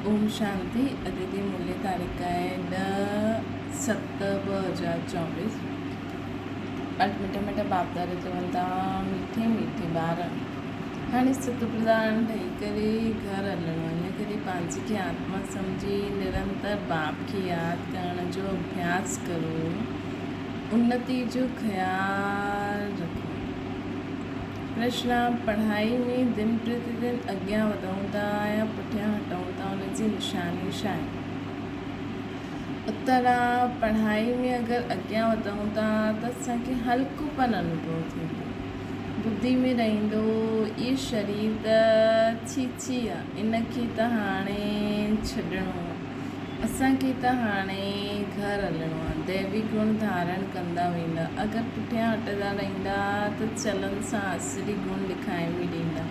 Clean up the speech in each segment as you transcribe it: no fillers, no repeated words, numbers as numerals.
اوم شانتي اڄ جي مولي تاريخ آهي 10/7/2024 اڄ مٺا مٺا باپداري چون ٿا مٺي مٺي ٻار هاڻي ست پرڌان ٺهي ڪري گهر هلڻو آهي ان ڪري پنهنجي کي آتما سمجهي نرنتر باپ کي ياد ڪرڻ جو اڀياس ڪرو انتي جو خيال رکو. پرشن، پڙهائي ۾ دن پرتي دن اڳيان وڌون ٿا يا پٺيان هٽون ٿا ان جي نشاني ڇا آهي؟ اتر، پڙهائي ۾ اگر اڳيان وڌون ٿا ته اسان کي هلڪوپن انوڀو ٿيندو. ٻڌي ۾ رهندو اهي شرير ته ڇي ڇي آ، ان کي ته هاڻي ڇڏڻو آ. اسان کي ته هاڻي گهر هلڻو آ. ديوي گڻ ڌارڻ ڪندا ويندا. اگر پٺيان هٽندا رهندا ته چلن سان آسري گڻ لکائي به ڏيندا.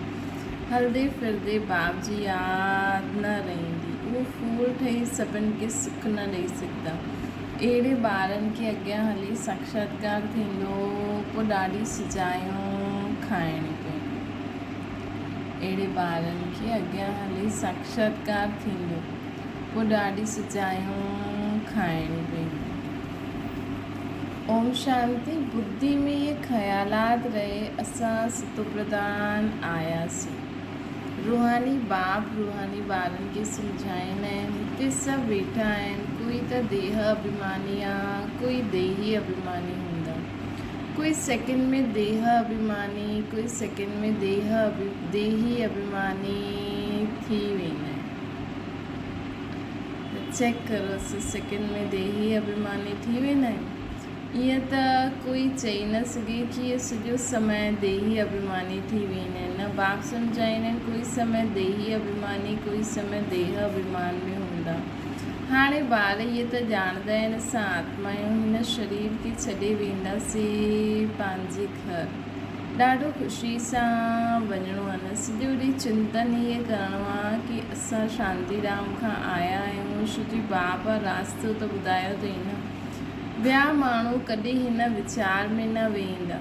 هلندي ڦرندي باپ جي ياد نه رهندي. اهو ڦول ٺهي سڀن کي سک نه ڏئي سگهندا. اهڙي ٻارن کي اڳيان هلي ساکشاتڪار ٿيندو پوء ڏاڍي سزايون کائڻيون پونديون. اهڙي ٻارن کي اڳيان هلي ساکشاتڪار ٿيندو. پوء ڏاڍي سزايون کائڻيون پيون. اوم شانتي ٻڌي ۾ اهي خيالات رهي اسان ستوپرڌان آياسين. روحاني باپ روحاني ٻارن کي سمجهائيندا آهن هتي سڀ ويٺا آهن ڪوئي ته ديهه اڀيماني آ ڪوئي ديهي اڀيماني هوندا ڪوئي سيڪنڊ ۾ ديهه اڀيماني ڪوئي سيڪنڊ ۾ ديهه ديهي اڀيماني ٿي ويندا آهن. ته چيڪ ڪرو اسين سيڪنڊ ۾ ديهي اڀيماني ٿي ويندا آهيون. ائين ته ڪوئي چئي نه سگهي ڪي اهي سڄو سمي ديهي اڀيماني ٿي ويندا آهن. نه باپ سمجهائيندا آهن ڪوئي سمي ديهي اڀيماني ڪوئي سمي ديهه اڀيمان ۾ هوندا. هاڻي ٻار اهي ته ڄاڻندا آهن اسان آتما آهيون هن شرير کي ڇڏي وينداسين پنهنجي گهر. ڏاڍو خوشي سان وڃڻو آ نه سڄو ڏينهن چنتن اهي ڪرڻو آ ڪي اسان شانتي ڌام کان آيا آهيون شو جي باپ راستو ته ٻڌايو اٿئي نه ٻيا ماڻهو ڪڏهن هن ويچار ۾ نه ويهندا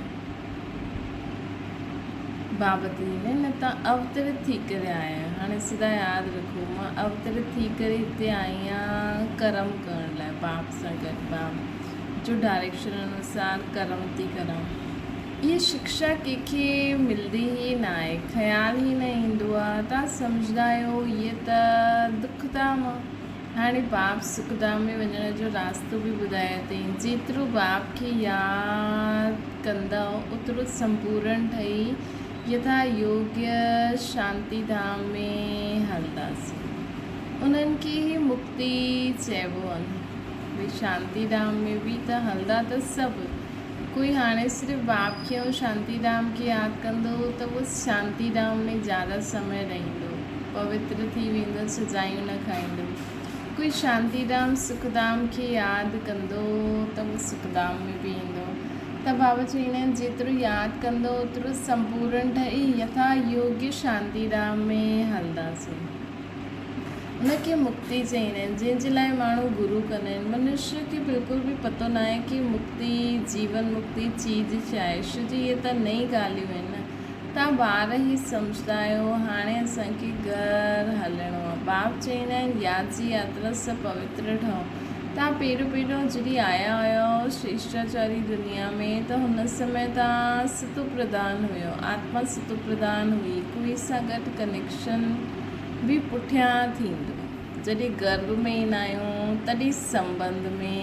بابت جي نه نه تان اوترت ٿي ڪري آيا آهيو هاڻي سدا ياد رکو مان اوترت ٿي ڪري هتي آئي آهيان ڪرم ڪرڻ لاء باپ سان گڏ باپ جو ڊائريڪشن انوسار ڪرم ٿي ڪران. اها شڪشا ڪنهن کي ملدي ئي ناهي، خيال ئي نه ايندو آ. توهان سمجهندا آهيو هيء ته دک ڌام آ. هاڻي باپ سک ڌام ۾ وڃڻ جو راستو به ٻڌايو اٿئين. جيترو باپ کي ياد ڪندؤ اوترو سمپورڻ ٺهي يٿا يوگيه شانتي ڌام ۾ هلنداسين. انهن کي ئي مڪتي چئبو آ نه. ڀئي شانتي ڌام ۾ به ته هلندا ته سڀ ڪوئي هاڻي صرف باپ کي ۽ شانتي ڌام کي ياد ڪندو ته اهو شانتي ڌام ۾ زياده سمي رهندو پوتر ٿي ويندو سزايون نه کائيندو ڪوئي شانتي ڌام سک ڌام کي ياد ڪندو ته اهو سک ڌام ۾ به ايندو ته بابا چوندا آهن جيترو ياد ڪندو اوترو سمپورن ٺهي يٿا يوگيه شانتي ڌام ۾ هلنداسين. ان کي مڪتي چئيندا آهن، جنهن جي لاء ماڻهو گرو ڪندا آهن. منشيء کي بلڪل به پتو ناهي ڪي مڪتي، جيون مڪتي چيز ڇا آهي. شو جي اهي ته نئين ڳالهيون آهن نه. توهان ٻار هي سمجهندا آهيو، هاڻي اسان کي گهر هلڻو آهي. باپ چئيندا آهن، ياد جي ياترا سان پوتر ٺهو. توهان پهريون پهريون جڏهن آيا هيو شريشٽاچاري دنيا ۾ ته هن سمي توهان ستو پرڌان هيو، آتما ستو پرڌان هئي، ڪوئي سان گڏ ڪنيڪشن به پٺيان ٿيندو. جڏهن گرڀ ۾ ايندا آهيون تڏهن سنٻنڌ ۾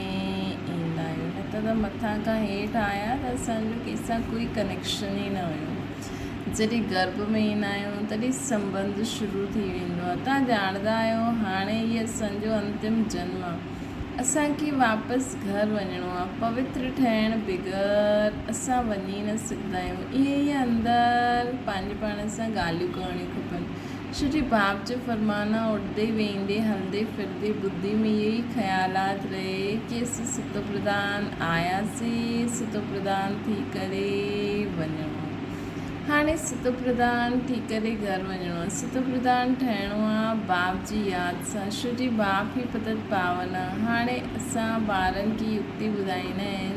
ايندا آهيون نه ته ته مٿان کان هيٺ آيا ته اسان جو ڪنهن سان ڪوئي ڪنيڪشن ئي نه هيو. جڏهن گرڀ ۾ ايندا آهيون تڏهن سنٻنڌ شروع ٿي ويندو آهي. توهان ڄاڻندا آهيو هاڻي هي اسان جو انتم جنم آهي. اسان کي واپس گهر وڃڻو آهي. پوتر ٺهڻ بغير اسان وڃي نه سگهندا آهيون. ائين ئي اندر پنهنجي پاڻ سان ڳالهيون ڪرڻيون کپن. شري باپ جو فرمان آ اڏندي ويندي هلندي ڦرندي ٻڌي ۾ اهي ئي خيالات رهي ڪي اسين ستو پرڌان آياسين ستو پرڌان ٿي ڪري وڃڻو آ هاڻي ستو پرڌان ٿي ڪري گهر وڃڻو آ ستو پرڌان ٺهڻو آ باپ جي ياد سان شري باپ ئي پتت پاون آ هاڻي اسان ٻارن کي يڪتي ٻڌائيندا آهن.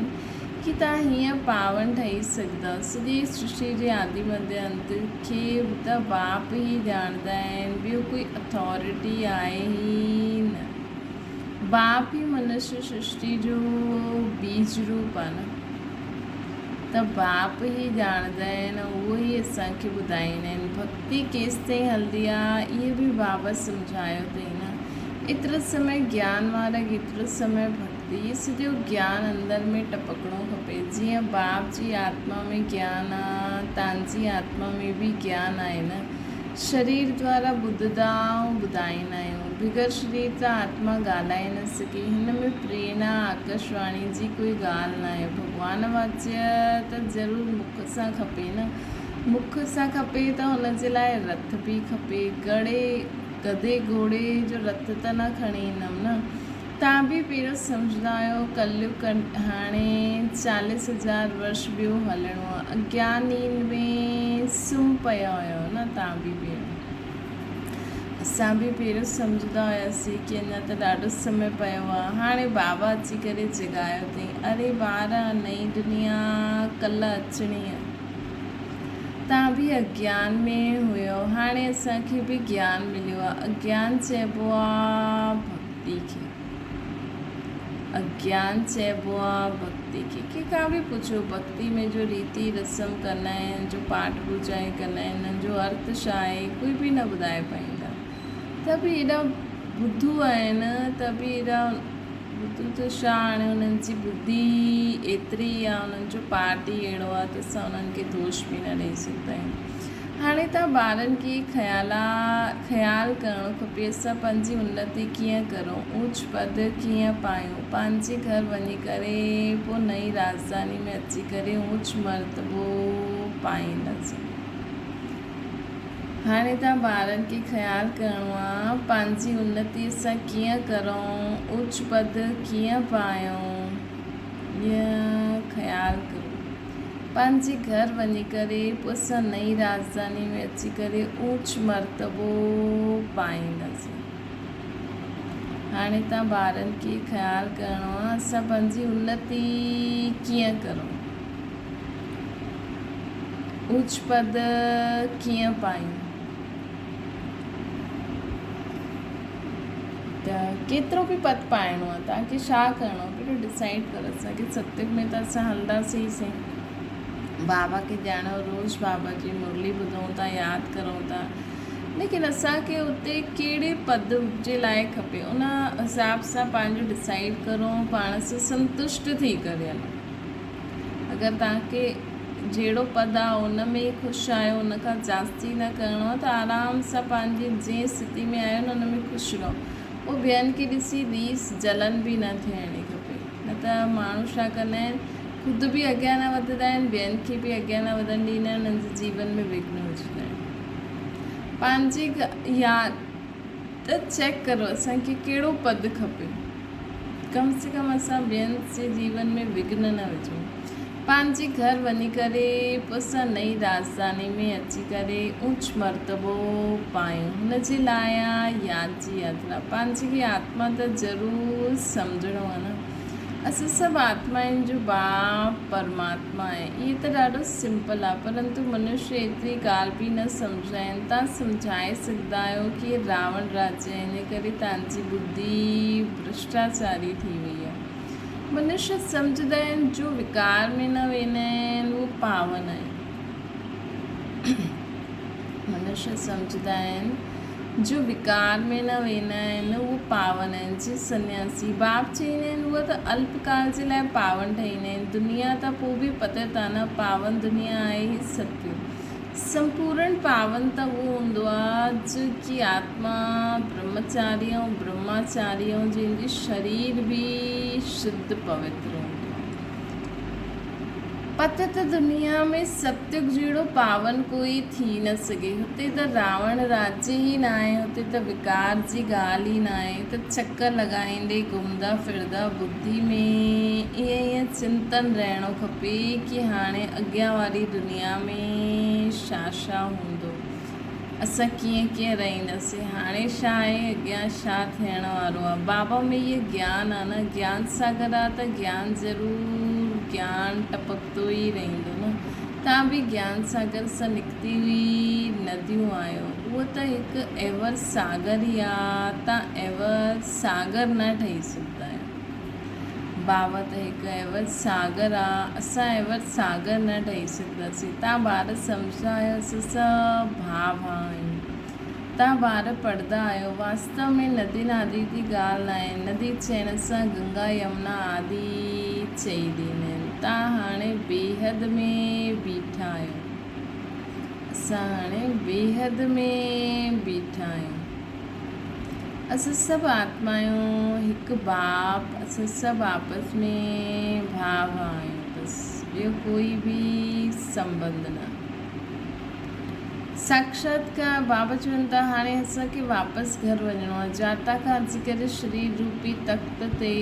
ڪي توهان هيئن پاون ٺهي سگهندا. سڄي سرشٽي جي آدي مڌ انت کي ته باپ ئي ڄاڻندا آهن، ٻيو ڪوئي اٿارٽي آهي ئي نه. باپ ئي منشي سرشٽي جو بيج روپ آهي نه. ته باپ ئي ڄاڻندا آهن ۽ اهو ئي اسان کي ٻڌائيندا آهن. ڀڳتي ڪيستائين هلندي آهي، اهي به بابا سمجهايو اٿئي نه. ايترو سمي گيان مارڳ، ايترو سمي ڀڳتي. هي سڄو گيان اندر ۾ ٽپڪڻو کپي. جيئن باپ جي آتما ۾ گيان آ، تانجي آتما ۾ به گيان آهي نه. شرير دوارا ٻڌندا ۽ ٻڌائيندا آهيون. بغير شرير ته آتما ڳالهائي نه سگهي. هن ۾ پريرڻا، آڪاشواڻي جي ڪوئي ڳالهه ناهي. ڀڳوان واچيه ته ضرور مک سان کپي نه. مک سان کپي ته هن جي لاء رٿ به کپي. گڙي، گڌي گهوڙي جو رٿ ته نه کڻي ايندم نه. تان به پهريون سمجهندا آهيو ڪليگ هاڻي چاليس هزار ورش ٻيو هلڻو آ. اگيان نيند ۾ سمهه پيا هيو نه تان به پهريون. اسان به پهريون سمجهندا هياسين ڪي اڃا ته ڏاڍو سمي پيو آ. هاڻي بابا اچي ڪري جڳايو اٿئي. اري ٻار نئين دنيا ڪلهه اچڻي آ. تان به اگيان ۾ هيو. هاڻي اسان کي به گيان مليو آ. اگيان چئبو آ ڀڳتي کي. اگيان چئبو آ ڀڳتي کي. ڪنهن کان به پڇو ڀڳتي ۾ جو ريتي رسم ڪندا آهن، جو پاٺ پوڄائون ڪندا آهن، انهن جو ارٿ ڇا آهي، ڪوئي به نه ٻڌائي پائيندا. ته به ايڏا ٻڌو آهن، ته به ايڏا ٻڌو ته ڇا هاڻي انهن جي ٻڌي ايتري آ، انهن جو پاٺ ئي اهڙو آ ته اسان انهن کي دوش به نه ڏئي سگهندا آهيون. هاڻي ته ٻارن کي خيال ڪرڻو کپي اسان پنهنجي انتي ڪيئن ڪرون، اوچ پد ڪيئن پايون، پنهنجي گهر وڃي ڪري پوء نئين راڄڌاني ۾ اچي ڪري اوچ مرتبو پائينداسين. هاڻي ته ٻارن کي خيال ڪرڻو آ پنهنجي انتي اسان ڪيئن ڪرون، اوچ پد ڪيئن پايون، اهو خيال ڪرو. پنهنجي گهر وڃي ڪري پوء اسان نئين راڄڌاني ۾ اچي ڪري اوچ مرتبو پائينداسين. هاڻي تان ٻارن کي خيال ڪرڻو آ اسان پنهنجي انتي ڪيئن ڪرون، اوچ پد ڪيئن پايون. ته ڪيترو به پد پائڻو آهي توهان کي ڇا ڪرڻو آهي پهريون ڊسائيڊ ڪرو اسان کي ستيگ ۾ ته اسان هلنداسين ئي سهي بابا کي ڄاڻو روز بابا جي مرلي ٻڌون ٿا ياد ڪرون ٿا ليڪن اسان کي اتي ڪهڙي پد جي لاء کپي ان حساب سان پنهنجو ڊسائيڊ ڪرو پاڻ سان سنتشٽ ٿي ڪري هلو اگر توهان کي جهڙو پد آ ان ۾ ئي خوش آهيو ان کان جاستي نه ڪرڻو آ ته آرام سان پنهنجي جنهن اسٿتي ۾ آهيو نه ان ۾ خوش رهو پوء ٻين کي ڏسي ريس جلن به نه ٿيڻي کپي نه ته ماڻهو ڇا ڪندا آهن خود به اڳيان نه وڌندا آهن ٻين کي به اڳيان نه وڌڻ ڏيندا آهن انهن جي جيون ۾ وگهن وجهندا آهن پنهنجي ياد ته چيڪ ڪرو اسان کي ڪهڙو پد کپي. ڪم سي ڪم اسان ٻين جي جيون ۾ وگهن نه وجهون. پنهنجي گهر وڃي ڪري پوء اسان نئين راڄڌاني ۾ اچي ڪري اوچ مرتبو پايون. هن جي لاء آ ياد جي ياترا. پنهنجي کي آتما ته ضرور سمجهڻو آ نه. اسان سڀ آتمائن جو باپ پرماتما آهي. اهي ته ڏاڍو سمپل آهي پرنتو منشي ايتري ڳالهه به نه سمجهندا آهن. توهان سمجهائي سگهندا آهيو ڪي هي راوڻ راجيه آهي ان ڪري توهان جي ٻڌي ڀرشٽاچاري ٿي وئي آهي. منشي سمجهندا آهن جو وڪار ۾ نه ويندا آهن اهو پاون آهن. منشي سمجهندا آهن. جو وڪار ۾ نه ويندا آهن، اهي پاون آهن. جي سنياسي باپ چئيندا آهن، اهي ته الپ ڪال جي لاء پاون ٺهيندا آهن. دنيا ته پوء به پتت آهي نه، پاون دنيا آهي ئي ستيون. سمپورڻ پاون ته اهو هوندو آهي، جو ڪي آتما برهمچاري ۽ برهماچاري ۽ جنهن جي شرير به شڌ پوتر هوندو آهي. پتت دنيا ۾ ستيگ جهڙو پاون ڪوئي ٿي نه سگهي. هتي ته راوڻ راجيه ئي ناهي، هتي ته وڪار جي ڳالهه ئي ناهي ته چڪر لڳائيندي گهمندا ڦرندا ٻڌي ۾ ائين ائين چنتن رهڻو کپي ڪي هاڻي اڳيان واري دنيا ۾ ڇا ڇا هوندو. اسان ڪيئن ڪيئن رهنداسين، هاڻي ڇا آهي، اڳيان ڇا ٿيڻ وارو آهي. بابا ۾ اهي گيان آهي نه، گيان ساگر آهي ته گيان ضرور گيان ٽپڪندو ئي رهندو نه. توهان به گيان ساگر سان نڪتي هئي نديون آهيو. اهو ته هڪ ايور ساگر ئي آ، توهان ايور ساگر نه ٺهي سگهندا آهيو. بابا ته هڪ ايور ساگر آ، اسان ايور ساگر نه ٺهي سگهنداسين. توهان ٻار سمجهندا آهيو اسان سڀ ڀاء ڀاء آهيون. توهان ٻار پڙهندا آهيو. واستو ۾ ندين آدي جي ڳالهه ناهي. ندي چئڻ سان گنگا يمنا آدي چئي ڏيندا آهن. توهان هاڻي بيحد ۾ بيٺا آهيو. اسان هاڻي بيحد ۾ بيٺا آهيون. اسان سڀ آتمايون هڪ باپ، اسان سڀ آپس ۾ ڀاء ڀاء آهيون بس ٻيو ڪوئي به سنٻنڌ نه. ساڪشاتڪار بابا چون ٿا هاڻي اسان کي واپس گهر وڃڻو آهي جاتا کان اچي ڪري شرير روپي تخت تي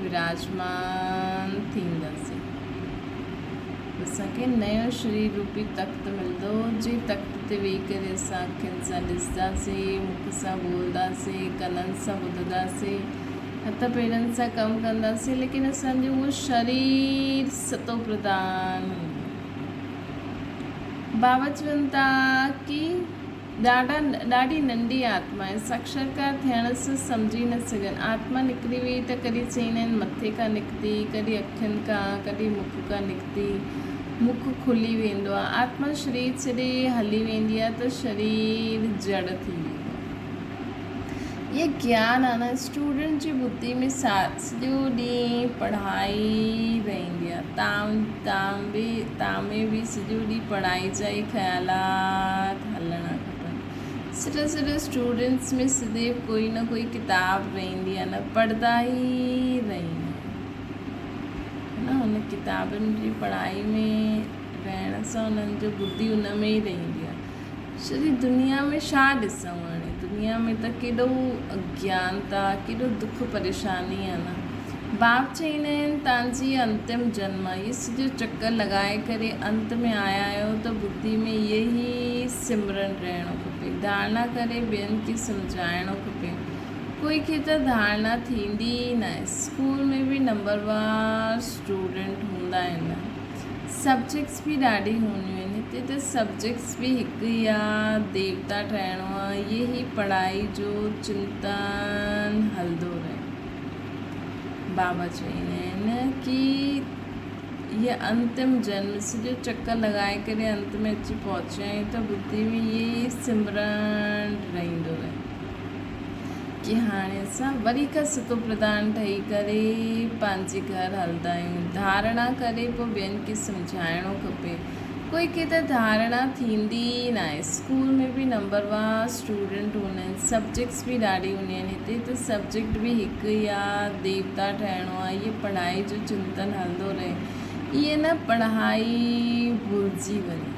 وراجمان ٿينداسين. اسان کي نيو شرير روپي تخت ملندو، جنهن تخت تي ويهي ڪري اسان اکين سان ڏسنداسين، مک سان ٻولنداسين، ڪنن سان ٻڌنداسين، هٿ پيرن سان ڪم ڪنداسين، ليڪن اسان جو اهو شرير ستو پرڌان هوندو. بابا چون ٿا ڪي ڏاڍا ڏاڍي ننڍي آتما آهي، ساڪشاتڪار ٿيڻ سان سمجهي نه سگهن. آتما نڪري وئي ته ڪڏهن چئيندا آهن مٿي کان نڪتي، ڪڏهن اکين کان، ڪڏهن مک کان نڪتي، مک کلي ويندو آهي. آتما شرير ڇڏي هلي ويندي آهي ته شرير جڙ ٿي ويندو آهي. اهي گيان آهي نه اسٽوڊنٽ جي ٻڌي ۾ سڄو ڏينهن پڙهائي رهندي آهي تام تام به تامي به سڄو ڏينهن پڙهائي جا ئي خيالات هلڻا کپن سٺا سٺا اسٽوڊنٽس ۾ سديو ڪوئي نه ڪوئي ڪتاب رهندي آهي نه پڙهندا ئي رهندا آهن نه هن ڪتابن جي پڙهائي ۾ رهڻ سان انهن جو ٻڌي ان ۾ ئي رهندي آهي سڄي دنيا ۾ ڇا ڏسون هاڻي دنيا ۾ ته ڪيڏو اگيانتا ڪيڏو دک پريشاني آ نه باپ چئيندا آهن تان جي انتم جنم آ هي سڄو چڪر لڳائي ڪري انت ۾ آيا آهيو ته ٻڌي ۾ اهي ئي سمرن رهڻو کپي ڌارڻا ڪري ٻين کي سمجهائڻو کپي ڪوئي کي ته ڌارڻا ٿيندي ئي ناهي اسڪول ۾ به نمبروار اسٽوڊنٽ هوندا آهن سبجيڪٽس به ڏاڍي هونديون آهن هتي ته سبجيڪٽس به هڪ ئي آ ديوتا ٺهڻو آ اهي ئي پڙهائي جو چنتن هلندو رهي بابا چوندا آهن ڪي هي انتم جنم سڄو چڪر لڳائي ڪري انت ۾ اچي پهچيا آهيون ته ٻڌي ۾ اهي ئي سمرڻ رهندو رهي ڪي هاڻي اسان وري کان ستو پرڌان ٺهي ڪري پنهنجي گهر هلندا آهيون. ڌارڻا ڪري پوء ٻين کي سمجهائڻو کپي. ڪوئي کي ته ڌارڻا ٿيندي ئي ناهي. اسڪول ۾ به نمبر وار اسٽوڊنٽ هوندا آهن. سبجيڪٽس به ڏاڍي هوندي آهن. هتي ته سبجيڪٽ به هڪ ئي آ ديوتا ٺهڻو آ. اهي پڙهائي جو چنتن هلندو رهي. ائين نه پڙهائي ڀلجي وڃي.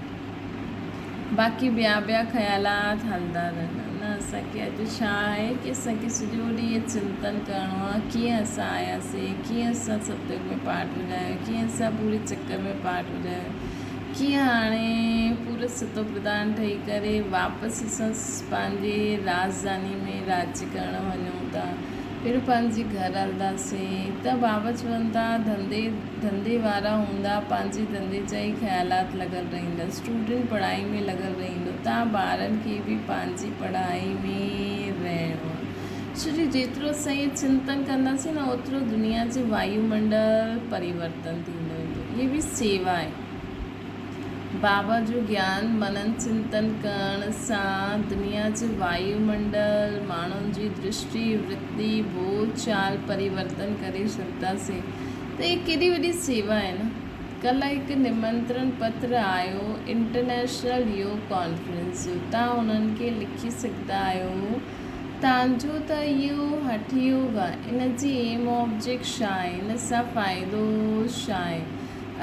باقي ٻيا ٻيا خيالات هلندا رهن نه اسان کي اڄ ڇا آهي ڪي اسان کي سڄو ڏينهن چنتن ڪرڻو آهي ڪيئن اسان آياسي ڪيئن اسان ستيوگ ۾ پاٺ وڄايو ڪيئن اسان پوري چڪر ۾ پاٺ وڄايو ڪيئن هاڻي پورو ستو پرڌان ٺهي ڪري واپس اسان پنهنجي راجڌاني ۾ راڄ ڪرڻ وڃون ٿا پھريون پنھنجي گھر ھلنداسين ته بابا چون ٿا ڌنڌي ڌنڌي وارا ھوندا پنھنجي ڌنڌي جا ئي خيالات لڳل رھيندا اسٽوڊنٽ پڙھائي ۾ لڳل رھيندو تان ٻارن کي به پنھنجي پڙھائي ۾ رھڻو آ ڇو جو جيترو اسان اھي چنتن ڪنداسين نه اوترو دنيا جي وايو منڊل پريورتن ٿيندو ويندو اھي به سيوا آھي. بابا جو گيان منن چنتن ڪرڻ سان دنيا جي وايو منڊل، ماڻهن جي درشٽي، ورتي، ٻول چال پريورتن ڪري ڇڏنداسين ته هي ڪيڏي وڏي سيوا آهي نه. ڪلهه هڪ نمنترڻ پتر آيو انٽرنيشنل يوگ ڪانفرنس جو تان انهن کي لکي سگهندا آهيو تان جو ته اهو هٺ يوگ آهي ان جي ايم آبجيڪٽ ڇا آهي ان سان فائدو ڇا آهي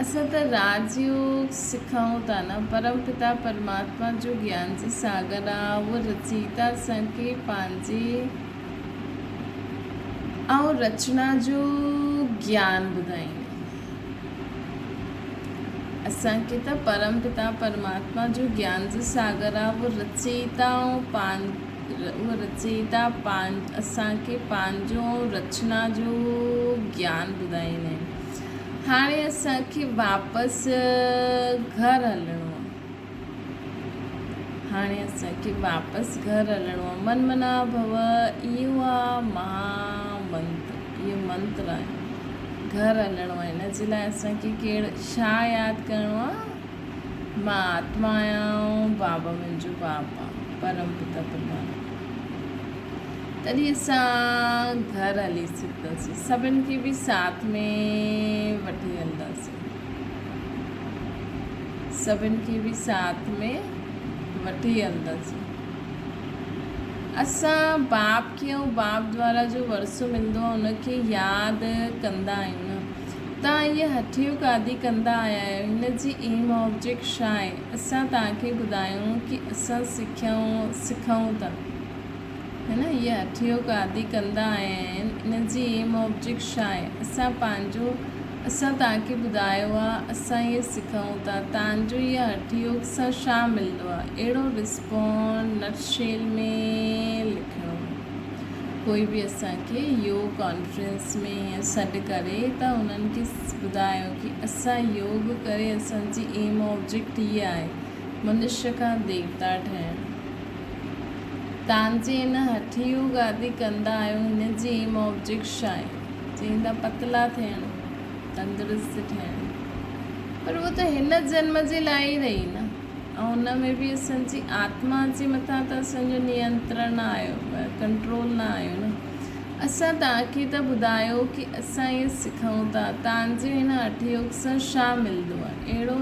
اسان ته راج يوگ سکون ٿا نه، پرم پتا پرماتما جو گيان جي ساگر آ، اهو رچيتا اسان کي پنهنجي ۽ رچنا جو گيان ٻڌائيندو. اسان کي ته پرم پتا پرماتما جو گيان جي ساگر آ، اهو رچيتا ۽ پان اهو رچيتا پان اسان کي پنهنجو ۽ رچنا جو گيان ٻڌائيندا آهن. هاڻي اسان کي واپس گهر هلڻو آ. هاڻي اسان کي واپس گهر هلڻو آ. من منا ڀو اهو آ مها منتر. اهو منتر آهي. گهر هلڻو آهي. ان جي لاء اسان کي ڪهڙو ڇا ياد ڪرڻو آ؟ مان آتما آهيان ۽ بابا منهنجو باپ آ. پرم پتا پرماتما. تڏهن اسان گهر هلي سگهنداسين. سڀن کي به ساٿ ۾ وٺي هلنداسين. سڀن کي به ساٿ ۾ وٺي هلنداسين. اسان باپ کي ۽ باپ دوارا جو ورثو ملندو آهي ان کي ياد ڪندا آهيون نه. توهان اهي هٺيون ڪادي ڪندا آيا آهيو. هن جي ايم آبجيڪٽ ڇا آهي؟ اسان توهان کي ٻڌايون ڪي اسان سکيائون سکون ٿا. هي نه اهي هٺيون ڪادي ڪندا آيا آهن. ان جي ايم آبجيڪٽ ڇا آهي؟ اسان پنهنجو اسان توهان کي ٻڌايو آهي. اسان اهي سکون ٿا. توهان جو اهي هٺ يوگ سان ڇا ملندو آهي؟ اهڙو رسپانس نٽ شيل ۾ لکڻو آهي. ڪوئي به اسان کي يوگ ڪانفرنس ۾ ائين سڏ ڪري ته انهن کي ٻڌايو ڪي اسان يوگ ڪري اسان جي ايم آبجيڪٽ هي آهي منشيه کان ديوتا ٺهڻ. تان جي ان هٺ يوگ آدي ڪندا آهيو هن جي ايم آبجيڪٽ ڇا آهي؟ چئيندا پتلا ٿيڻ، تندرست ٺهڻ. پر اهو ته هن جنم جي لاء ئي رهي نه. ۽ ان ۾ به اسان جي آتما جي مٿان ته اسان جو نينترڻ نه آيو، ڪنٽرول نه آيو نه. اسان توهان کي ته ٻڌايو ڪي اسان ائين سکون ٿا، توهان جي هن هٺ يوگ سان ڇا ملندو آهي؟ اهڙو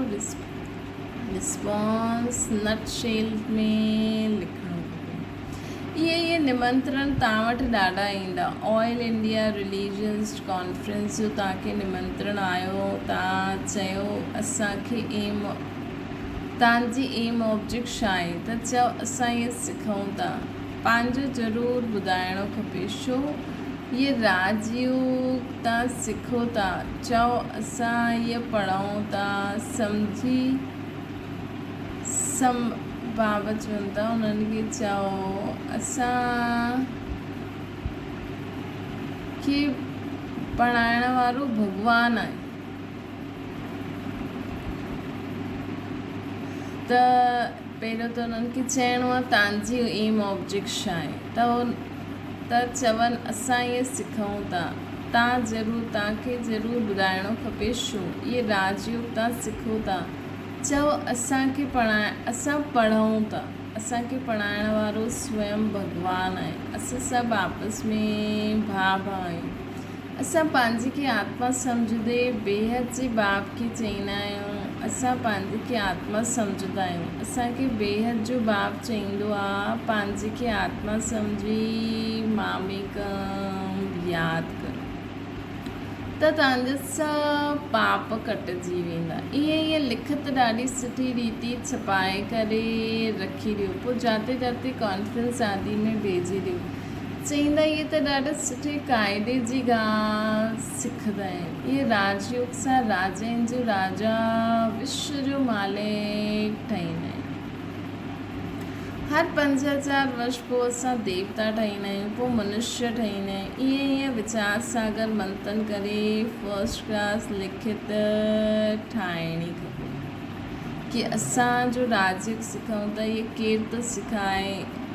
رسپانس نٽ شيل ۾ لکڻو کپي. اهي اهي نمنترڻ توهان وٽ ڏاڍا ايندا. آل انڊيا رليجنس ڪانفرنس جو توهان کي نمنترڻ آيو، توهان چيو اسان کي ايم توهان جي ايم آبجيڪٽ ڇا آهي ته چئو اسان اهي سکون ٿا. پنهنجو ضرور ٻڌائڻو کپي ڇو اهي راج يوگ توهان سکو ٿا چئو اسان اهي پڙهون ٿا سمجهي سم بابا چون ٿا انهن کي چئو اسان کي پڙهائڻ وارو ڀڳوان آهي ته پهريون ته انهن کي چئڻو آهي توهان جي ايم آبجيڪٽ ڇا آهي ته ته چون اسان ائين سکون ٿا توهان ضرور توهان کي ضرور ٻڌائڻو کپي ڇو اهي راج يوگ توهان سکو ٿا چئو اسان کي پڙهائڻ اسان پڙهون ٿا اسان کي پڙهائڻ وارو سويم ڀڳوان آهي اسان سڀ آپس ۾ ڀاء ڀاء آهيون اسان پنهنجي کي آتما سمجهندي بيحد جي باپ کي چئيندا آهيون. اسان پنهنجي کي آتما سمجهندا آهيون. اسان کي بيحد جو باپ چئيندو آ، پنهنجي کي آتما سمجهي ماميڪم ياد ڪرو ته توهان جا سڀ پاپ ڪٽجي ويندا. ائين ائين لکت ڏاڍي سٺي ريتي ڇپائي ڪري رکي ڏيو. پوء جاتي جاتي ڪانفرنس آدي ۾ ڀيجي ڏيو. چئيندا اهي ته ڏاڍي سٺي قاعدي جي ڳالهه سکندا آهن. اهي راج يوگ سان راجائن جو راجا، وشو جو مالڪ ٺهيندا آهن. هر 5000 ورش پوء اسان ديوتا ٺهيندا آهيون، پوء منشيه ٺهيندا آهيون. ائين ائين ويچار ساگر منٿن ڪري فرسٽ ڪلاس لکت ٺاهڻي کپي ڪي اسان جو راج يوگ سکون ٿا اهي ڪير ٿو سکائي؟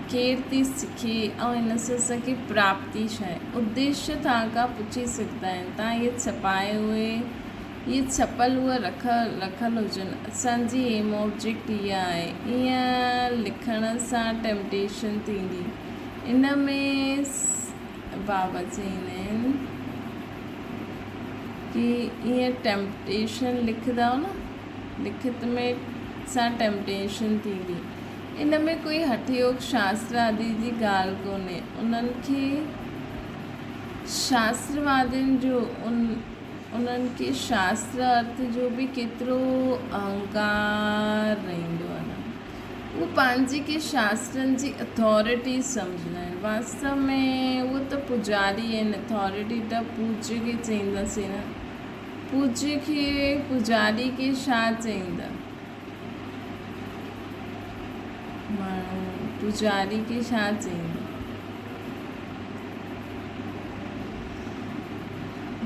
ڪير ٿي سکي ۽ ان سان اسان کي پراپتي ڇا آهي؟ اديشيه توهان کان پڇي سگهندا آهن. توهان اهي ڇپائي اهي اهي ڇپل اهي رک رکيل هجن. اسان جي ايم آبجيڪٽ اها آهي. ائين لکڻ سان ٽيمپٽيشن ٿيندي. ان ۾ بابا چئيندا آهن ڪي ائين ٽيمپٽيشن لکندؤ نه لکت ۾ سان ٽيمپٽيشن ٿيندي. ان ۾ ڪوئي هٺ يوگ شاستر آدي جي ڳالهه ڪونهي. انهن کي شاستروادين جو انهن کي شاستر ارٿ جو به ڪيترو اهنڪار رهندو آهي نه. هو پنهنجي کي شاسترن جي اٿارٽي سمجهندا آهن. واستو ۾ اهو ته پوڄاري آهن، اٿارٽي ته پوڄ کي چئينداسين نه. پوڄ کي پوڄاري کي ڇا چئيندا؟ ماڻهو پوڄاري کي ڇا چئيندو؟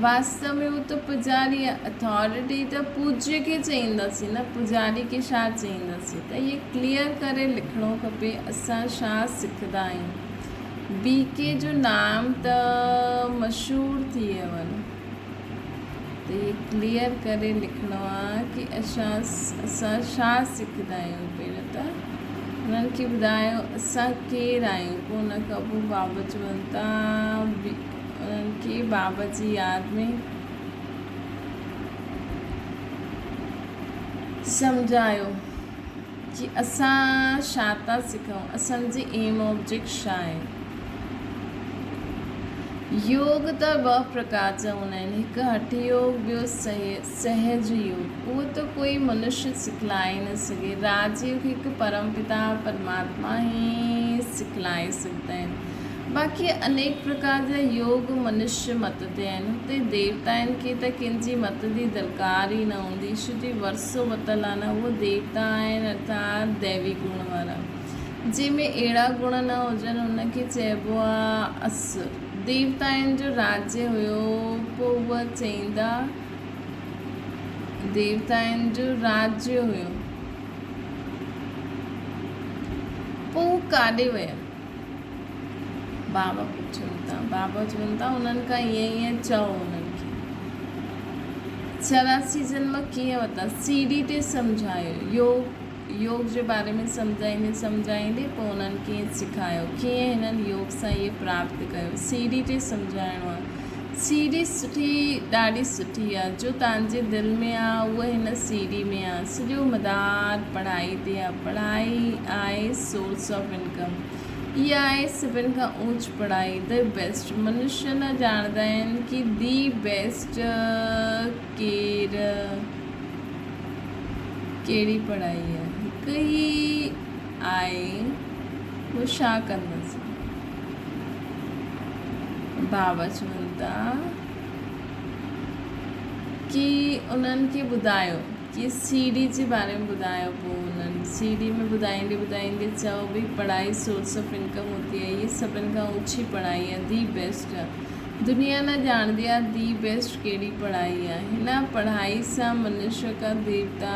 واستو ۾ هو ته پوڄاري آهي. اٿارٽي ته پوڄي کي چئينداسين نه پوڄاري کي ڇا چئينداسين ته اهي ڪليئر ڪري لکڻو کپي اسان ڇا سکندا آهيون. بي ڪي جو نام ته مشهور ٿي ويو آهي نه ته اهي ڪليئر ڪري لکڻو آهي ڪي اسان اسان ڇا سکندا آهيون پهريون ته انهن کي ٻڌايو اسان ڪير آهيون پوء ان کان پوء بابا چون ٿا انهن کي بابا جي ياد ۾ سمجهايو ڪي اسان ڇا ٿا سکون، اسان جي ايم آبجيڪٽ ڇا آهي. يوگ ته ٻه پرڪار جا هوندا آهن، هڪ هٺ يوگ ٻيو سهج يوگ. اهو ته ڪوئي منشيه سکلائي نه سگهي. راج يوگ هڪ پرم پتا پرماتما ئي سکلائي سگهندا آهن. باقي انيڪ پرڪار جا يوگ منشيه مت تي آهن. هتي ديوتائن کي ته ڪن جي مت جي درڪار ئي نه هوندي. ڇو جي ورثو ورتل آهي نه اهو ديوتا آهن ارٿات ديوي گڻ وارا. جنهن ۾ اهڙا گڻ نه هجن ان کي چئبو آهي اسر. ديوتائن جو راجيه هيو پوء اهي چئيندا ديوتائن جو راجيه هيو پوء هو ڪاڏي ويا؟ بابا پڇن ٿا. بابا چون ٿا انهن کان ائين ائين چئو انهن کي. 84 جنم ڪيئن ورتا؟ سي ڊي تي سمجهايو. يوگ يوگ جي باري ۾ سمجهائيندي سمجهائيندي پوء انهن کي سکايو ڪيئن هنن يوگ سان اهي پراپت ڪيو. سي ڊي تي سمجهائڻو آهي. سي ڊي سٺي ڏاڍي سٺي آهي. جو توهان جي دل ۾ آهي اهو هن سي ڊي ۾ آهي. سڄو مدار پڙهائي تي آهي. پڙهائي آهي سورس آف انڪم. اها آهي سڀن کان اوچ پڙهائي، the best. منشيه نه ڄاڻندا آهن ڪي the best ڪير ڪهڙي پڙهائي آهي. هڪ ئي آهي پوء ڇا ڪنداسين. بابا چون ٿا ڪي انهن کي ٻڌايو ڪي سي ڊي جي باري ۾ ٻڌايو پوء انهن سي ڊي ۾ ٻڌائيندي ٻڌائيندي چئو ڀئي پڙهائي سورس آف انڪم هوتي هي هي سڀن کان اوچي پڙهائي آهي the best آهي دنيا نه ڄاڻندي آهي the best ڪهڙي پڙهائي آهي هن پڙهائي سان منشيه کا ديوتا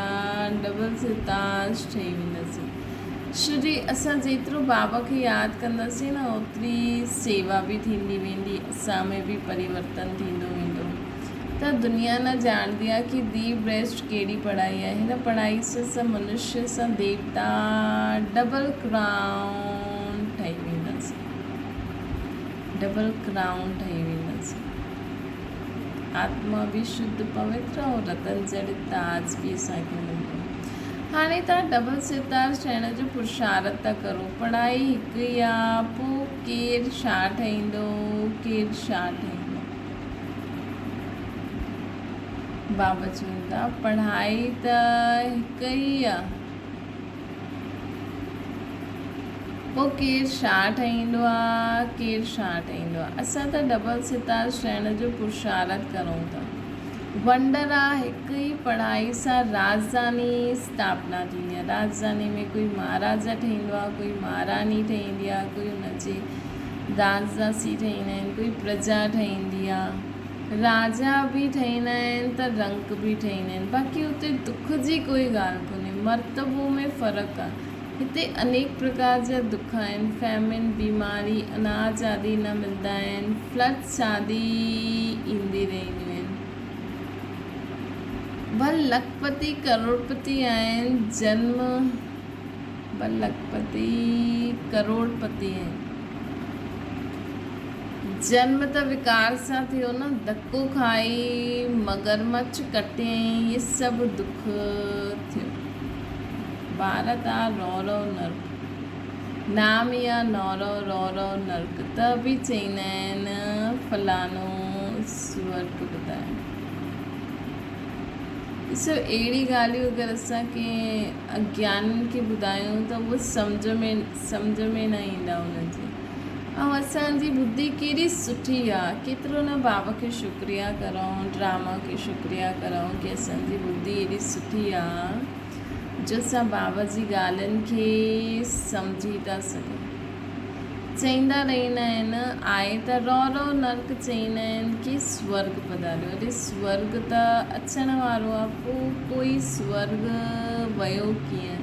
ڊبل سرتاج ٺهي وينداسين ڇو جي اسان جيترو بابا کي ياد ڪنداسين نه اوتري سيوا به ٿيندي ويندي اسان ۾ به پريورتن ٿيندو ويندو ته دنيا نه ڄاڻندي آ ڪي the best ڪهڙي پڙهائي آهي هن پڙهائي سان سان منشيه سان ديوتا ڊبل ڪرائون ٺهي وينداسين ڊبل ڪرائون ٺهي وينداسين آتما به شڌ پوتر ۽ رتن جهڙي تاج به اسان کي ملندو. هاڻي توهان ڊبل سرتاج ٺهڻ جو پرشارت ٿا ڪرو. پڙهائي هڪ ئي آ، پوء ڪير ڇا ٺهيندو، ڪير ڇا ٺهيندو. بابا چون ٿا، پڙهائي ته هڪ ئي آ. پوء ڪير ڇا ٺهيندو آ، ڪير ڇا ٺهيندو آ. اسان ته ڊبل ستار ٺهڻ جو پرشارٿ ڪرون ٿا. ونڊر آ، هڪ ئي پڙهائي سان راڄڌاني اسٿاپنا ٿيندي آ. راڄڌاني ۾ ڪوئي مهاراجا ٺهيندو آ، ڪوئي مهاراڻي ٺهيندي آ، ڪوئي ان جي داس داسي ٺهيندا آهن، ڪوئي پرجا ٺهيندي آ. راجا به ٺهيندا آهن ته رنڪ به ٺهيندا آهن. باقي اتي دک جي ڪوئي ڳالهه ڪونهي. مرتبو ۾ فرق آهي. هتي انيڪ پرڪار جا دک آهن. فيمن، بيماري، اناج آدي نه ملندا آهن. فلڊس آدي ايندي رهنديون آهن. ڀل لکپتي ڪروڙپتي آهن جنم ڀل لکپتي ڪروڙپتي آهن. جنم ته وڪار سان ٿيو نه، ڌڪو کائي مگرمڇ ڪٽيائين، هي سڀ دک ٿيو. ڀارت آ رورو نرڪ، نام يا نورو رورو نرڪ ته به چئيندا آهن فلانو سورڳ ٻڌايو. ڏسو اهڙي ڳالهيون اگر اسان ڪنهن اگيانين کي ٻڌايون ته اهي سمجهه ۾ سمجهه ۾ نه ايندا انهن جي. ۽ اسان جي ٻڌي ڪيڏي سٺي آ ڪيترو نه بابا کي شڪريا ڪرون ڊراما کي شڪريا ڪرون ڪي اسان جي ٻڌي ايڏي سٺي آ جو اسان بابا جي ڳالهين کي سمجهي ٿا سگهون. چئيندا رهندا آهن، آء ته رو رو نرڪ چئيندا آهن ڪي سورڳ پڌاريو. اڙي سورڳ ته اچڻ وارو آ، پوء ڪوئي سورڳ ويو ڪيئن؟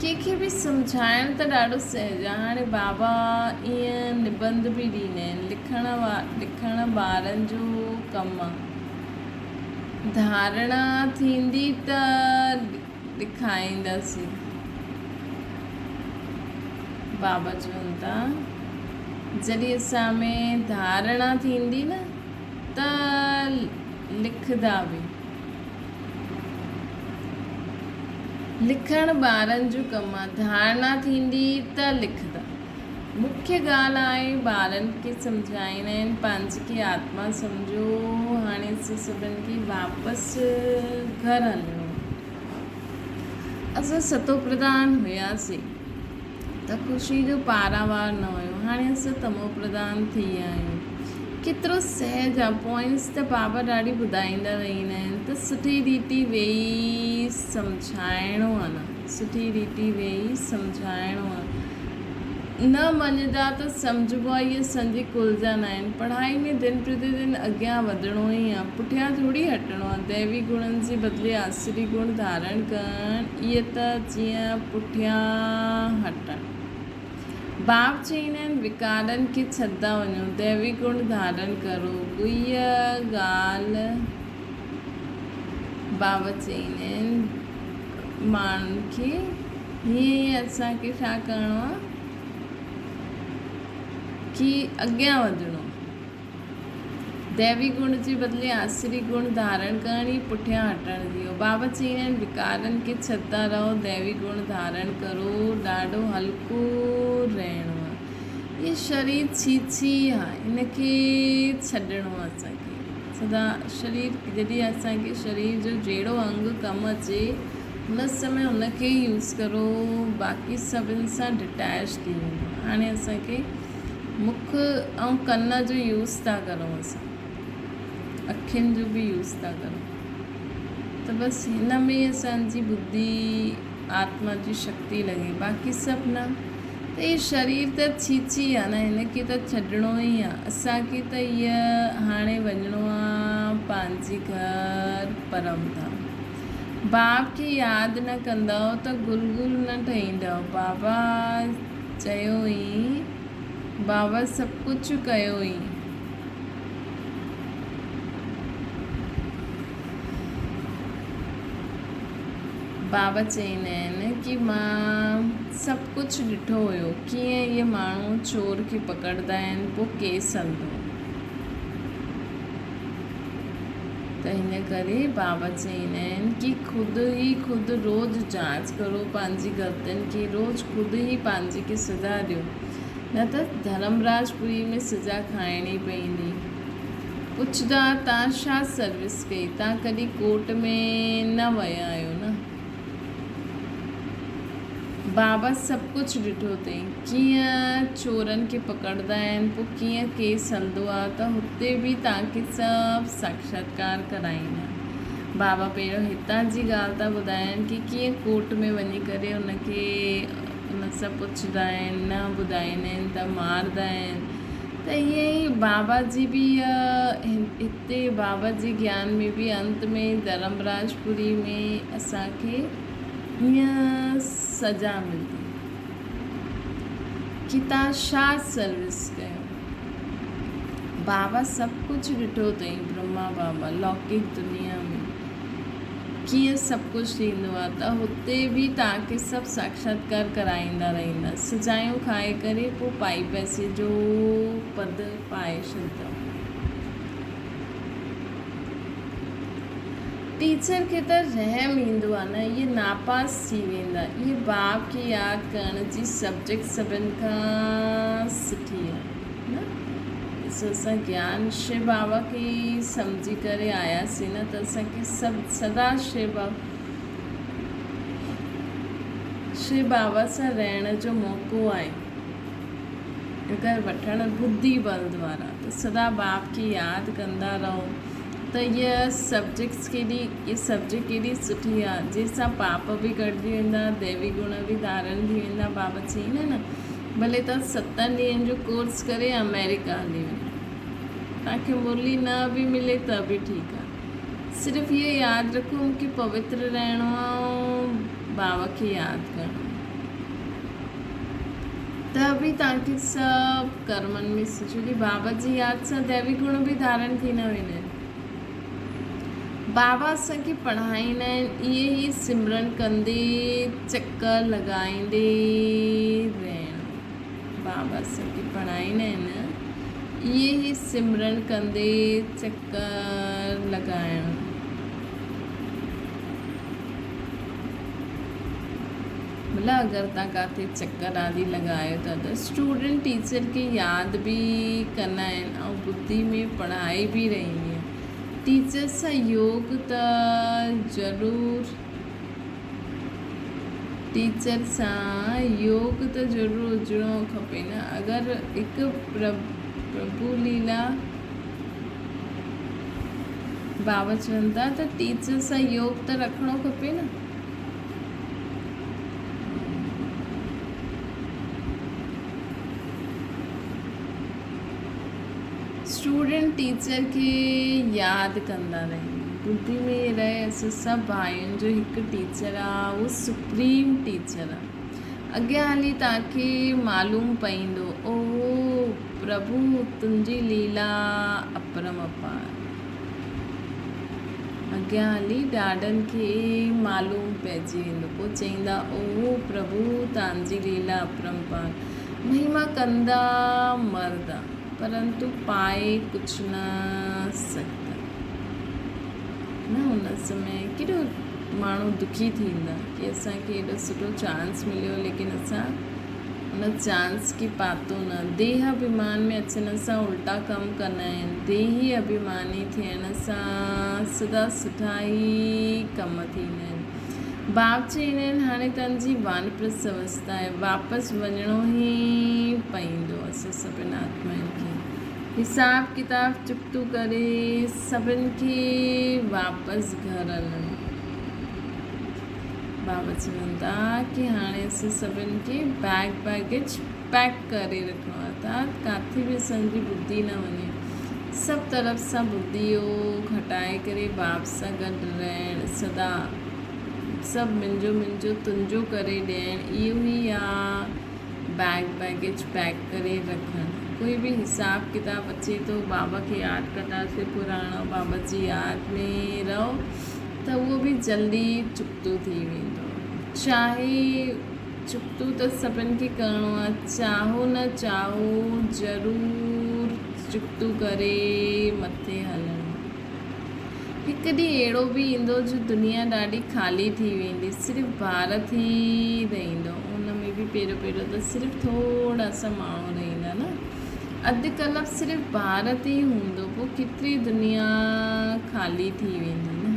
ڪنهن کي به سمجهائڻ ته ڏاڍو سهج آ. هاڻي بابا ائين نبنڌ به ڏيندا آهن. لکڻ لکڻ ٻارن جو ڪم آ. ڌارڻا ٿيندي ته ڏکائينداسين. بابا چون ٿا، جڏهن اسان ۾ ڌارڻا ٿيندي نه ته لکندا به. لکڻ ٻارن جو ڪم آ، ڌارڻا ٿيندي ته لکندا. مکيه ڳالهه آهي ٻارن کي سمجهائڻ ۽ پنهنجي کي آتما سمجهو. هاڻي اسان سڀن کي واپس گهر هلڻو آهي. اسان ستو پرڌان هياسين ته خوشي جو پاراوار نه هيو. هاڻي اسان تمو پرڌان ٿي ويا آهيون. ڪيترو سهج آهي. پوائنٽس ته بابا ڏاڏي ٻڌائيندا رهندا آهن ته سٺي ريتي ويهي سمجهائڻو آهي نه. سٺي ريتي ويهي سمجهائڻو آ. نه مڃدا ته سمجهبو آ اهي اسان جي ڪل جا ناهن. پڙهائي ۾ دن پرتي دن اڳيان وڌڻو ئي آ. پٺيان ٿوري هٽڻو آ. ديوي گڻن جي بدلي آسري گڻ ڌارڻ ڪرڻ اهي ته جيئن پٺيان هٽڻ. باپ چئيندا آهن وڪارن کي ڇڏدا وڃو. ديوي گڻ ڌارڻ ڪرو. اهي ڳالهه بابا چئيندا آهن. ماڻهن کي هيئن ئي اسان کي ڇا ڪرڻو آ ڪي اڳيان وڌڻو ديوي گڻ جي بدلي آسري گڻ ڌارڻ ڪرڻ ئي پٺيان هٽڻ جي هو بابا چئيندا آهن وڪارن کي ڇڏدا رهو ديوي گڻ ڌارڻ ڪرو ڏاڍو هلڪو رهڻو آ هي شرير ڇي ڇي آ ان کي ڇڏڻو آ اسان کي سدا شرير جڏهن اسان کي شرير جو جهڙو انگ ڪم اچي ان سمي ان کي ئي يوز ڪرو باقي سڀن سان ڊٽيچ ٿي وڃو هاڻي اسان کي مک ۽ ڪن جو يوز ٿا ڪرون اسان اکين جو به يوز ٿا ڪرون ته بس هن ۾ اسان جي ٻڌي آتما جي شڪتي لڳي باقي سڀ نه. ته هي شرير ته ڇي ڇي آ نه هن کي ته ڇڏڻو ئي آ اسان کي ته هيء هاڻي وڃڻو آ پنهنجي گهر پرم ڌام. باپ کي ياد نه ڪندؤ ته گل گل نه ٺهيندؤ بابا چيو ئي بابا سڀ ڪجهه ڪيو ئي. بابا چئيندا آهن ڪي مان سڀ ڪجهه ڏٺو هيو ڪيئن اهي ماڻهو چور کي پڪڙدا آهن پوء ڪيس هلندو ته هن ڪري بابا چئيندا آهن ڪي خود ئي خود روز جانچ ڪرو پنهنجي غلطين کي روز خود ئي پنهنجي کي سزا ڏيو نه ته ڌرمراج پوري ۾ سزا کائڻي پئيندي. پڇدا تان ڇا سروس ڪئي؟ تان ڪڏهن ڪورٽ ۾ نه ويا آهيو نه؟ بابا سڀ ڪجهه ڏٺو اٿئي. ڪيئن چورن کي پڪڙدا آهن، پوء ڪيئن ڪيس هلندو آهي ته هتي به توهان کي سڀ ساکشاتڪار ڪرائيندا. بابا پهريون هتان جي ڳالهه ٿا ٻڌائين ڪي ڪيئن ڪورٽ ۾ وڃي ڪري ان کي ان سان پڇندا آهن، نه ٻڌائيندا آهن ته ماردا آهن ته ائين ئي بابا جي به هتي بابا جي گيان ۾ به انت ۾ ڌرمراج پوري ۾ اسان کي ائين سزا ملندي ڪي تان ڇا سروس ڪيو. بابا سڀ ڪجهه ڏٺو اٿئي برهما بابا لوڪڪ دنيا ۾ ڪيئن سڀ ڪجهه ٿيندو آهي ته هتي به توهان کي سڀ ساکشاتڪار ڪرائيندا رهندا سزايون کائي ڪري پوء پائي پئسي جو پد پائي ڇڏندؤ. ٽيچر کي ته رحم ايندو آهي نه اهي ناپاس ٿي ويندا اهي باب کي ياد ڪرڻ جي سبجيڪٽ سڀن کان سٺي آهي نه ڏسو اسان گيان شو بابا کي ئي سمجهي ڪري آياسين نه ته اسان کي سڀ سدا شو بابا شو بابا سان رهڻ جو موقعو آهي اگر وٺڻ ٻڌي بل دوارا ته سدا باپ کي ياد ڪندا رهو ته هيء سبجيڪٽس ڪيڏي هيء سبجيڪٽ ڪيڏي سٺي آ جنهن سان پاپ به گهٽجي ويندا ديوي گڻ به ڌارڻ ٿي ويندا بابا چئيندا نه ڀلي توهان ستن ڏينهن جو ڪورس ڪري آمريڪا هلي وڃو، توهان کي مرلي نه به ملي ته به ٺيڪ آهي. صرف اهو ياد رکو مون کي پوتر رهڻو آهي ۽ بابا کي ياد ڪرڻو آهي ته به توهان کي سڀ ڪرمن ۾ ڇو جو بابا جي ياد سان ديوي گڻ به ڌارڻ ٿي نه ويندا آهن. بابا اسان کي پڙهائيندا آهن اهي ئي سمرن ڪندي چڪر لڳائيندي رهڻ. بابا اسان کي پڙهائيندا آهن اهي ئي سمرن ڪندي چڪر لڳائڻ. ڀلا اگر توهان ڪاٿي چڪر آدي لڳايو ٿا ته اسٽوڊنٽ ٽيچر کي ياد به ڪندا آهن ۽ ٻڌي ۾ پڙهائي به رهندي آهي ٽيچر سان يوگ ته ضرور ٽيچر سان يوگ ته ضرور هجڻو کپي نه اگر هڪ پرڀو ليلا بابا چون ٿا ته ٽيچر سان يوگ ته رکڻو کپي نه. اسٽوڊنٽ ٽيچر کي ياد ڪندا رهن ٻڌي ۾ ائين رهي اسان سڀ ڀائين جو هڪ ٽيچر آ اهو سپريم ٽيچر آ اڳيان هلي توهان کي معلوم پئيندو اوهو پرڀو تنهنجي ليلا اپرم اپار. اڳيان هلي ڏاڏن کي معلوم پئجي ويندو. پوء چئيندا، اوهو پرڀو تانجي ليلا اپرمپار، مهما ڪندا مردا، پرنتو پائي ڪجهه نه سگهندا. نه ان سمي ڪيڏو ماڻهو دکي ٿيندا ڪي اسان کي ايڏو سٺو چانس مليو ليڪن اسان ان چانس کي پاتو نه. ديهه اڀيمان ۾ اچڻ سان الٽا ڪم ڪندا آهن. ديهي اڀيماني ٿيڻ سان سدا سٺا ئي ڪم ٿيندا آهن. باپ چئيندا آهن هاڻي توهان جي وانپرست اوستا آهي، واپس وڃڻو ئي پئيندو. اسان سڀن آتمائن کي حساب ڪتاب چڪتو ڪري سڀن کي واپس گهر هلڻو. بابا چون ٿا ڪي هاڻي اسان سڀن کي بيگ بيگيج پيڪ ڪري رکڻو آهي ته ڪاٿي به اسان جي ٻڌي نه وڃي. سڀ طرف سان ٻڌي اهو گهٽائي ڪري باپ سان گڏ رهڻ سدا سڀ منهنجو منهنجو تنهنجو ڪري ڏيڻ اهو ئي آ بيگ بيگيج پيڪ ڪري رکڻ. ڪوئي به حساب ڪتاب اچي ٿو بابا کي ياد ڪنداسين پراڻو بابا جي ياد ۾ رهو. ته اهو به جلدي چڪتو ٿي ويندو. چاهي چڪتو ته سڀن کي ڪرڻو آهي، چاهو نه چاهو ضرور چڪتو ڪري مٿي هلڻو آهي. هڪ ڏينهن اهڙو به ايندو جو دنيا ڏاڍي خالي ٿي ويندي، صرف ڀارت ئي رهندو، ان ۾ به پهريون پهريون ته صرف ٿورا سا ماڻهو رهندا نه. اڌ ڪلپ صرف ڀارت ئي هوندو پوء ڪيتري دنيا خالي ٿي ويندي نه.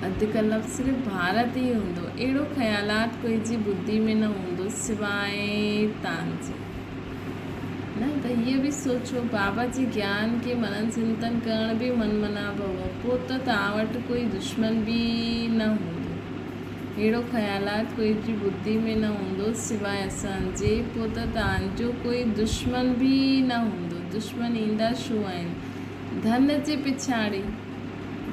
اڌ ڪلپ صرف ڀارت ئي هوندو اهڙو خيالات ڪوئي جي ٻڌي ۾ نه هوندو سواء تان جي نه ته هيء به سوچو بابا جي گيان کي منن چنتن ڪرڻ به من منا ڀو پوء ته توهان وٽ ڪوئي دشمن به نه هوندو. اهڙو خيالات ڪوئي جي ٻڌي ۾ نه هوندو سواء اسان جي، پوء ته توهان جو ڪوئي دشمن به نه هوندو. دشمن ايندا ڇو آهن؟ ڌن جي پڇاڙي.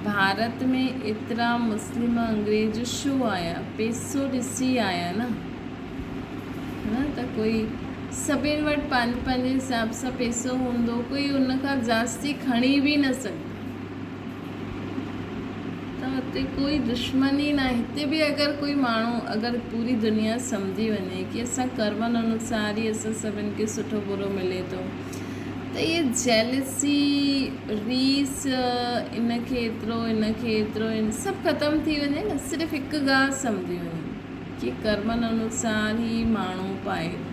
ڀارت ۾ ايترا مسلم انگريز ڇو آيا؟ پئسو ڏسي آيا نه. نه ته ڪوئي سڀن وٽ پنهنجي پنهنجي حساب سان پئسو هوندو، ڪوئي ان کان جاستي کڻي به نه سگهندو. ته اتي ڪوئي دشمن ئي ناهي. هتي به اگر ڪوئي ماڻهو اگر پوري دنيا سمجهي وڃي ڪي اسان ڪرمن انوسار ئي اسان سڀن کي سٺو برو ملي ٿو ته اهي جيلسي، ريس، ان کي ايترو ان کي ايترو سڀ ختم ٿي وڃي نه صرف هڪ ڳالهه سمجهي وڃي ڪي ڪرمن انوسار ئي ماڻهو پائي ٿو.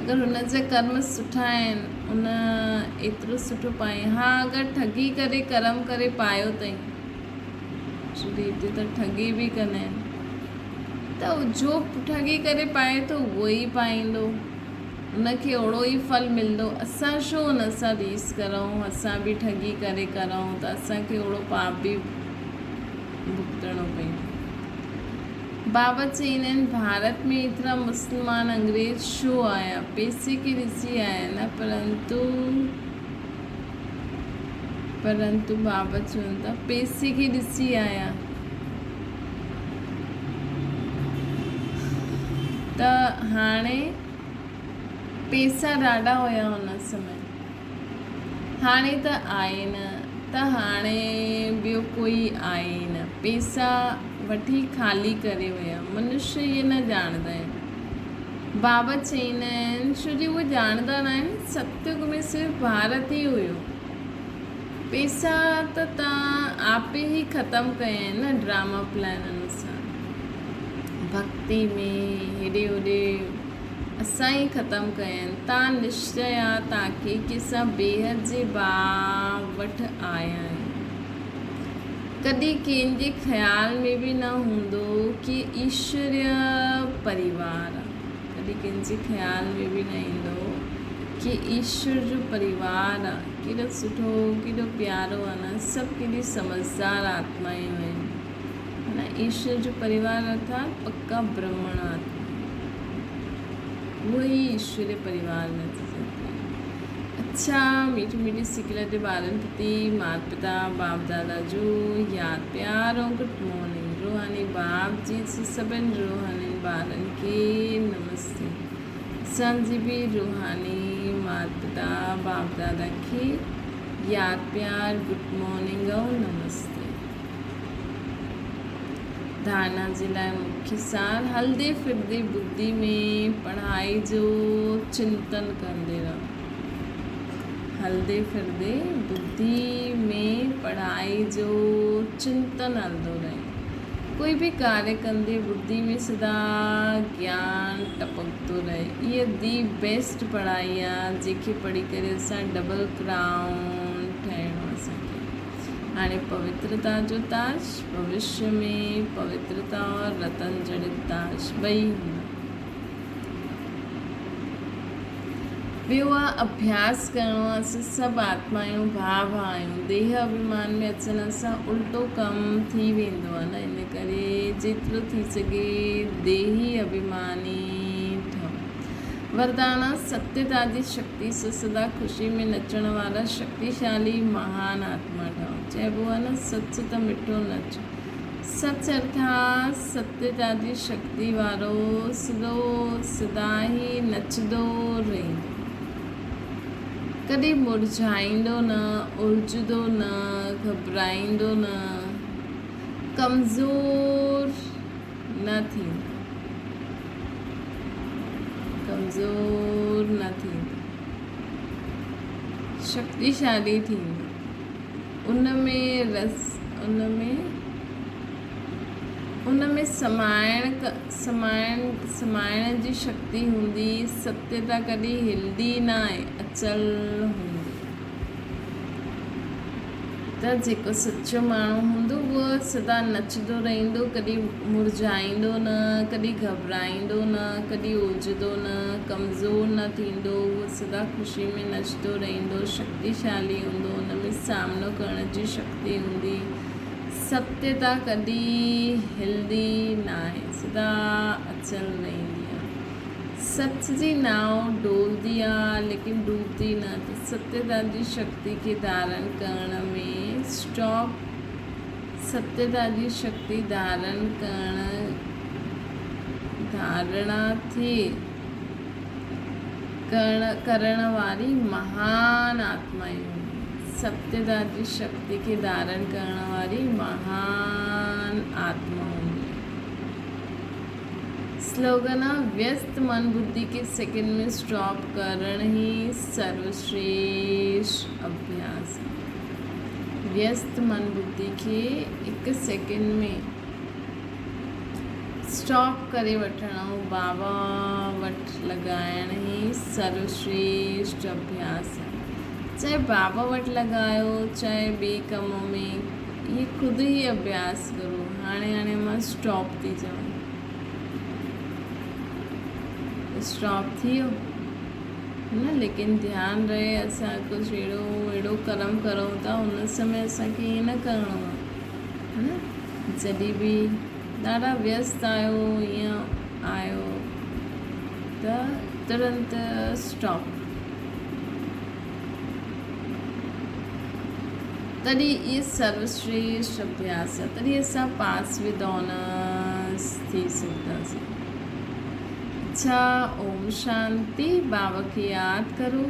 اگر هن جا ڪرم سٺا آهن ان ايترو سٺو پائي ها اگر ٺڳي ڪري ڪرم ڪري پايو اٿئي ڇو هتي ته ٺڳي به ڪندا آهن ته جو ٺڳي ڪري پائي ٿو اهو ئي پائيندو ان کي اوڙو ئي ڦل ملندو اسان ڇو ان سان ريس ڪرون اسان به ٺڳي ڪري ڪرون ته اسان کي اوڙو پاپ به ڀڳتڻو پوندو. بابا چئيندا آهن ڀارت ۾ ايترا مسلمان انگريز ڇو آيا؟ پئسي کي ڏسي آيا نه پرنتو پرنتو بابا چون ٿا پئسي کي ڏسي آيا ته هاڻي پئسا ڏاڍا هيا ان سمي هاڻي ته آهي نه ته هاڻي ٻيو ڪوئي آهي ئي نه. پئسا وٺي خالي ڪري ويا. منشي اهي نه ڄاڻندا آهن. بابا چئيندا آهن ڇو جي اهي ڄاڻندا نه آهن ستيگ ۾ صرف ڀارت ئي هيو. پئسا ته تان آپي ئي ختم ڪيا آهن نه ڊراما پلان انوسار. ڀڳتي ۾ هيڏي هوڏي اسان ئي ختم ڪيا آهن. تان نشچي آ تان کي ڪي اسان بيحد جي باغ وٽ آيا آهيون. ڪڏهن ڪنهن جي خيال ۾ به نه هوندو ڪي ايشوريه پريوار آ. ڪڏهن ڪنهن جي خيال ۾ به نه ايندو ڪي ايشور جو پريوار آ. ڪيڏو سٺو ڪيڏو پيارو آ نه. سڀ ڪيڏي سمجهدار آتمائون آهن. نه ايشور جو پريوار ارٿات پڪا برهمڻ آتما اهو ئي ايشوري پريوار ۾ اچي سگهندو آهي. اڇا ميٺي ميٺي سڪيلڌي ٻارن پرتي مات پتا باپ دادا جو ياد پيار ۽ گڊ مارننگ روحاني باپ جي سڀن روحانين ٻارن کي نمستي اسان جي به روحاني مات پتا باپ دادا کي ياد پيار گڊ مارننگ ۽ نمستي. ڌارڻا جي لاء مکيه سار، هلندي ڦرندي ٻڌي ۾ پڙهائي جو چنتن ڪندي رهو. هلندي ڦرندي ٻڌي ۾ پڙهائي جو چنتن هلندو رهي. ڪوئي به ڪاريه ڪندي ٻڌي ۾ سدا گيان ٽپڪندو رهي. اها the best پڙهائي آ جنهن کي پڙهي ڪري اسان ڊبل ڪرائون ٺهڻو اسان کي. هاڻي پوترتا جو تاج، ڀوشيه ۾ پوترتا اور رتن جڙت تاج ٻئي هوندا. ٻيو آ اڀياس ڪرڻو، اسين سڀ آتمايون ڀاء ڀاء آهيون، ديهه اڀيمان ۾ اچڻ سان الٽو ڪم ٿي ويندو آ نه، ان ڪري جيترو ٿي سگهي ديهي اڀيماني ٺهو. وردانا، ستيتا جي شڪتي سان سدا خوشي ۾ نچڻ وارا شڪتيشالي مهان آتما ٺهو. چئبو آهي نه سچ ته مٺو نچ. سچ ارٿات ستيتا جي شڪتي وارو سدو سدا ئي نچندو رهندو. ڪڏهن مرجهائيندو نه، الجهندو نه، گهٻرائيندو نه، ڪمزور نه ٿيندو. ڪمزور نه ٿيندو. شڪتيشالي ٿيندو. ان ۾ رس ان ۾ ان ۾ سمائڻ سمائڻ سمائڻ جي شڪتي هوندي. ستيتا ڪڏهن هلندي ناهي، اچل هوندي. ته جيڪو سچو ماڻهو هوندو اهو سدا نچندو رهندو، ڪڏهن مرجهائيندو نه، ڪڏهن گهٻرائيندو نه، ڪڏهن الجهندو نه، ڪمزور نه ٿيندو، اهو سدا خوشي ۾ نچندو رهندو، شڪتيشالي هوندو، ان ۾ سامنو ڪرڻ جي شڪتي هوندي، ستيتا ڪڏهن هلندي ناهي، سدا اچل رهندي آهي. سچ جي ناو ڊولدي آ ليڪن ڊوبدي نه ته ستيتا جي شڪتي کي ڌارڻ ڪرڻ ۾ اسٽاپ ستيتا جي شڪتي ڌارڻ ڪرڻ ڌارڻا ٿئي ڪرڻ ڪرڻ واري مهان آتما ئي هوندي. ستيتا جي شڪتي کي ڌارڻ ڪرڻ واري مهان آتما هوندي. سلوگن آ ويست من ٻڌي کي سيڪنڊ ۾ اسٽاپ ڪرڻ ئي سروشريشٽ اڀياس آ. ويست من ٻڌي کي هڪ سيڪنڊ ۾ اسٽاپ ڪري وٺڻ ۽ بابا وٽ لڳائڻ ئي سروشريشٽ اڀياس آ. چاهي بابا وٽ لڳايو چاهي ٻئي ڪم ۾ اهي خود ئي اڀياس ڪرو. هاڻي هاڻي مان اسٽاپ ٿي چوان. اسٽاپ ٿي ويو نه ليڪن ڌيان رهي اسان ڪجهه اهڙو اهڙو ڪرم ڪرون ٿا ان سمي اسان کي ائين نه ڪرڻو آهي نه جڏهن به ڏاڍا ويست آهيو ائين آهيو ته ترنت اسٽاپ. تڏهن اهي سروشريشٽ اڀياس آهي، تڏهن اسان پاس ود آنرس ٿي سگهنداسين. اڇا اوم شانتي. بابا کي ياد ڪرو.